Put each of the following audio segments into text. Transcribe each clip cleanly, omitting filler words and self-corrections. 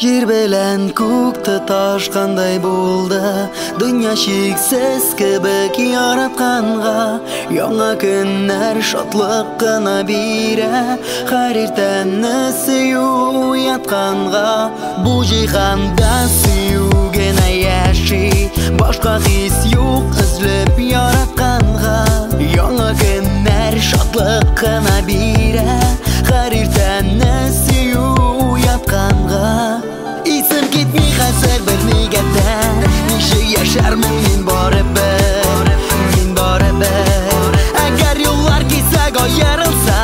Җир белән күк тоташкандай булды, дөнья чиксез кебек яратканга. Яңа көннәр шатлык кына бирә, һәр иртәне сөю уятканга. Бу җиһанда сөю генә яши, башка хис юк өзелеп яратканга. Яңа көннәр шатлык кына бирә, һәр иртәне сөю уятканга. Исем китми хәзер бернигә дә, ничек яшәрмен мин барыбер, мин барыбер. Әгәр юллар кисәк аерылса,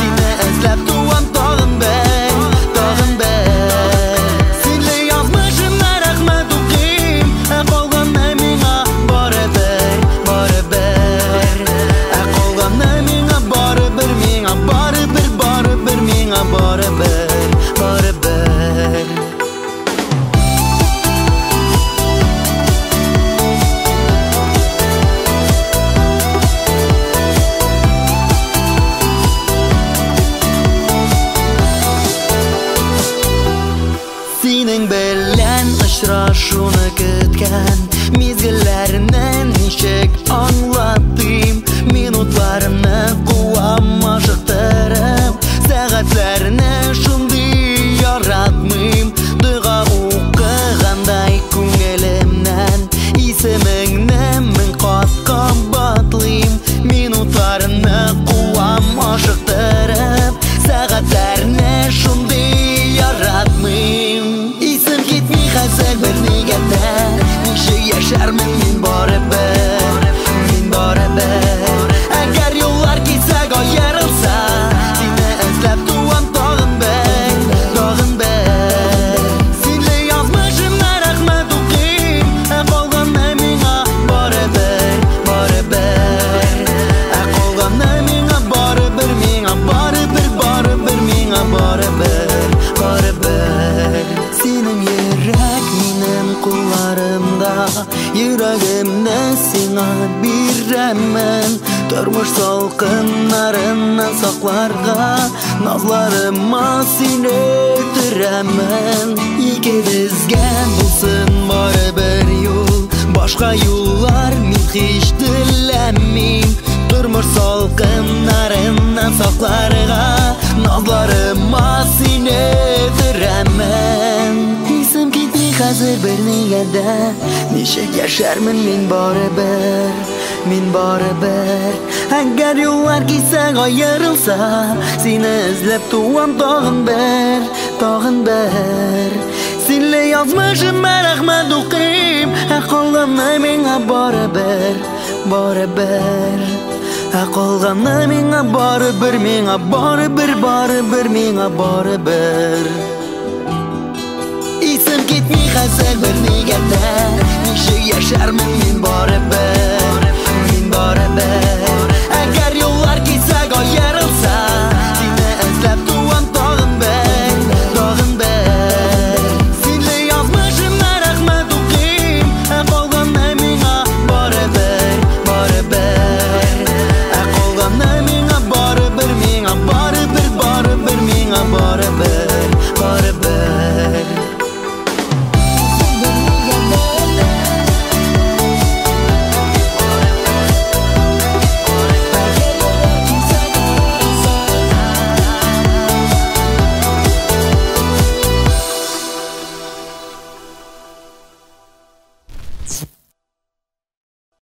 сине эзләп туам тагын бер, тагын бер. Синле язмышымна рәхмәт укыйм, ә калганы миңа барыбер, барыбер. Ә калганы миңа барыбер, миңа барыбер, барыбер, миңа барыбер, барыбер. Синең белән очрашуны көткән мизгелләрне ничек аңлатыйм? Минутларны куам ашыктырып, сәгатьләрне шундый яратмыйм. Дога укыгандай күңелемнән исемеңне мең кат кабатлыйм. Минутларны куам ашыктырып, сәгатьләрне шундый яратмыйм. Исем китми хәзер бернигә дә, ничек яшәрмен мин барыбер, мин барыбер. Әгәр юллар кисәк аерылса, сине эзләп туам тагын бер, тагын бер. Синле язмышымна рәхмәт укыйм, ә калганы миңа барыбер, барыбер. Ә калганы миңа барыбер, миңа барыбер, барыбер, миңа барыбер, барыбер. Синең йөрәк минем кулларымда, йөрәгемне сиңа бирәмен. Тормыш салкыннарыннан сакларга, назларыма сине төрәмен. Икебезгә булсын барыбер юл, башка юллар мин һич теләмим. Тормыш салкыннарыннан сакларга, назларыма сине төрәмен. Исем китми хәзер бернигә дә, ничек яшәрмен мин барыбер, мин барыбер. Әгәр юллар кисәк аерылса, сине эзләп туам тагын бер, тагын бер. Синле язмышыма рәхмәт укыйм, ә калганы миңа барыбер, барыбер. Ә калганы миңа барыбер, миңа барыбер, барыбер, миңа барыбер. Исем китми хәзер бернигә дә, ничек яшәрмен мин барыбер, мин барыбер. Әгәр